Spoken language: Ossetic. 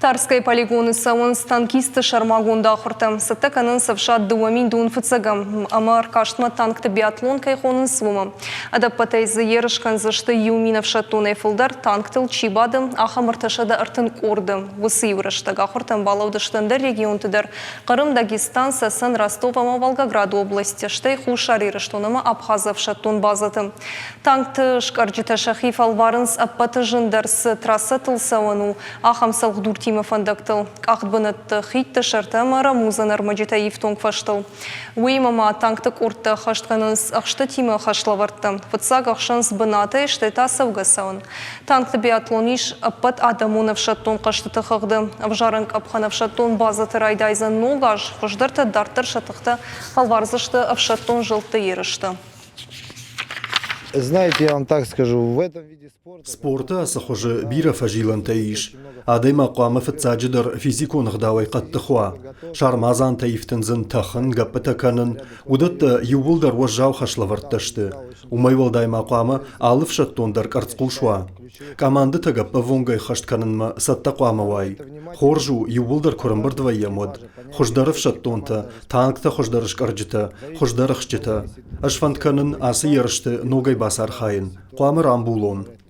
Тарскӕйы полигоны цӕуынц танкистты сӕрмагонд ахуыртӕ. Цӕттӕ кӕнынц ӕфсад 2000 фыццӕгӕм ӕмӕ ӕркастмӕ танкты биатлон кӕй хонынц, уымӕ. Ӕдӕппӕтӕй дзы ерыс кӕндзысты 1000 ӕфсӕддонӕй фылдӕр, танктыл чи бады, ахӕм 330 къорды. Уыцы иу рӕстӕг ахуыртӕм балӕудысты ӕндӕр регионты дӕр Хъырым, Дагестан, Цӕцӕн, Ростов ӕмӕ Волгограды областтӕ, стӕй Хуссар Ирыстон ӕмӕ Абхазы ӕфсӕддон базӕты. Танкты скъӕрджытӕ сӕхи фӕлварынц ӕппӕты зындӕр цы трассӕтыл цӕуӕн у, ахӕм цӕлхдуртимӕ фӕндӕгтыл, къахт бынӕтты, хидты сӕртӕ ӕмӕ рӕмудзӕн ӕрмӕджытӕ ифтонг фӕзтыл. Уыимӕ ма танкты къордтӕ ӕххӕст кӕнынц ӕхстытимӕ хӕслӕвӕрдтӕ. Фыццаг ӕхсынц бынатӕй, стӕй та цӕугӕ цӕуын. Танкты биатлон ис ӕппӕт адӕмон ӕфсӕддон хъӕзтыты хыгъды. Ӕвзарӕн къӕпхӕн ӕфсӕддон базӕты райдайдзӕн ног аз, хуыздӕртӕ дарддӕр сӕ тыхтӕ фӕлвардзысты ӕфсӕддон зылдты ерысты. Знаете, я вам так скажу, в этом виде спорта... Спорты ацы хуызы бирӕ фӕзилӕнтӕ ис. Адӕймаг хъуамӕ фыццаджыдӕр физикон ӕгъдауӕй хъӕддых уа. Сармадзантӕ ифтындзын, тӕхын, гӕппытӕ кӕнын, уыдӕттӕ иууылдӕр уӕззау хӕслӕвӕрдтӕ сты. Уымӕй уӕлдай ма хъуамӕ алы ӕфсӕддон дӕр къӕрцхъус уа. Командӕтӕ гӕппӕввонгӕй хӕст кӕнынмӕ цӕттӕ хъуамӕ уай. Хорз у, иууылдӕр куы рӕмбырд вӕййӕм, уӕд. Хуыздӕр ӕфсӕддонтӕ, танктӕ хуыздӕр скъӕрджытӕ, хуыздӕр ӕхсджытӕ. Ӕз фӕнд кӕнын ацы ерысты ногӕй бацархайын. Хъуамӕ рамбулон.